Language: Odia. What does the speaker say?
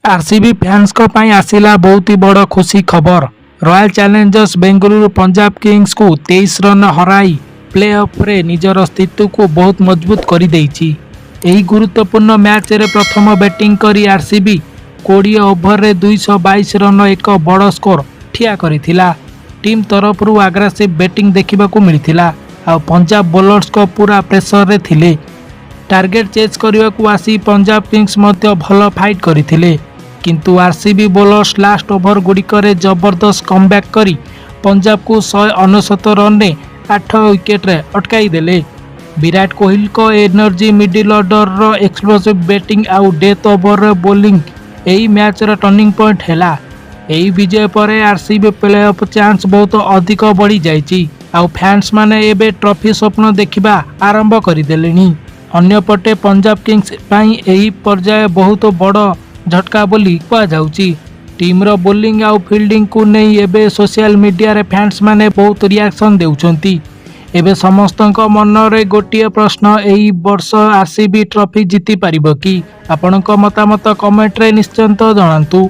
ଆରସିବି ଫ୍ୟାନ୍ସଙ୍କ ପାଇଁ ଆସିଲା ବହୁତ ବଡ଼ ଖୁସି ଖବର। ରୟାଲ ଚ୍ୟାଲେଞ୍ଜର୍ସ ବେଙ୍ଗାଲୁରୁ ପଞ୍ଜାବ କିଙ୍ଗସକୁ 23 ରନ୍ ହରାଇ ପ୍ଲେ ଅଫ୍ରେ ନିଜର ସ୍ଥିତିକୁ ବହୁତ ମଜବୁତ କରିଦେଇଛି। ଏହି ଗୁରୁତ୍ୱପୂର୍ଣ୍ଣ ମ୍ୟାଚ୍ରେ ପ୍ରଥମ ବ୍ୟାଟିଂ କରି ଆରସିବି 20 ଓଭରରେ 222 ରନ୍ ଏକ ବଡ଼ ସ୍କୋର ଠିଆ କରିଥିଲା। ଟିମ୍ ତରଫରୁ ଆଗ୍ରେସିଭ୍ ବ୍ୟାଟିଂ ଦେଖିବାକୁ ମିଳିଥିଲା, ଆଉ ପଞ୍ଜାବ ବୋଲର୍ସଙ୍କ ପୁରା ପ୍ରେସରରେ ଥିଲେ। ଟାର୍ଗେଟ୍ ଚେଜ୍ କରିବାକୁ ଆସି ପଞ୍ଜାବ କିଙ୍ଗସ୍ ମଧ୍ୟ ଭଲ ଫାଇଟ୍ କରିଥିଲେ, କିନ୍ତୁ ଆରସିବି ବୋଲର୍ସ ଲାଷ୍ଟ ଓଭର ଗୁଡ଼ିକରେ ଜବରଦସ୍ତ କମ୍ବ୍ୟାକ୍ କରି ପଞ୍ଜାବକୁ 199 ରନ୍ରେ 8 ୱିକେଟରେ ଅଟକାଇ ଦେଲେ। ବିରାଟ କୋହଲିଙ୍କ ଏନର୍ଜି, ମିଡିଲ୍ ଅର୍ଡରର ଏକ୍ସପ୍ଲୋସିଭ୍ ବ୍ୟାଟିଂ ଆଉ ଡେଥ୍ ଓଭରର ବୋଲିଂ ଏହି ମ୍ୟାଚ୍ର ଟର୍ଣ୍ଣିଂ ପଏଣ୍ଟ ହେଲା। ଏହି ବିଜୟ ପରେ ଆରସିବି ପ୍ଲେ ଅଫ୍ ଚାନ୍ସ ବହୁତ ଅଧିକ ବଢ଼ିଯାଇଛି, ଆଉ ଫ୍ୟାନ୍ସମାନେ ଏବେ ଟ୍ରଫି ସ୍ୱପ୍ନ ଦେଖିବା ଆରମ୍ଭ କରିଦେଲେଣି। ଅନ୍ୟପଟେ ପଞ୍ଜାବ କିଙ୍ଗସ୍ ପାଇଁ ଏହି ପରାଜୟ ବହୁତ ବଡ଼ ଝଟକା ବୋଲି କୁହାଯାଉଛି। ଟିମ୍ର ବୋଲିଂ ଆଉ ଫିଲ୍ଡିଂକୁ ନେଇ ଏବେ ସୋସିଆଲ ମିଡିଆରେ ଫ୍ୟାନ୍ସମାନେ ବହୁତ ରିଆକ୍ସନ୍ ଦେଉଛନ୍ତି। ଏବେ ସମସ୍ତଙ୍କ ମନରେ ଗୋଟିଏ ପ୍ରଶ୍ନ, ଏହି ବର୍ଷ ଆରସିବି ଟ୍ରଫି ଜିତି ପାରିବ କି? ଆପଣଙ୍କ ମତାମତ କମେଣ୍ଟରେ ନିଶ୍ଚିତ ଜଣାନ୍ତୁ।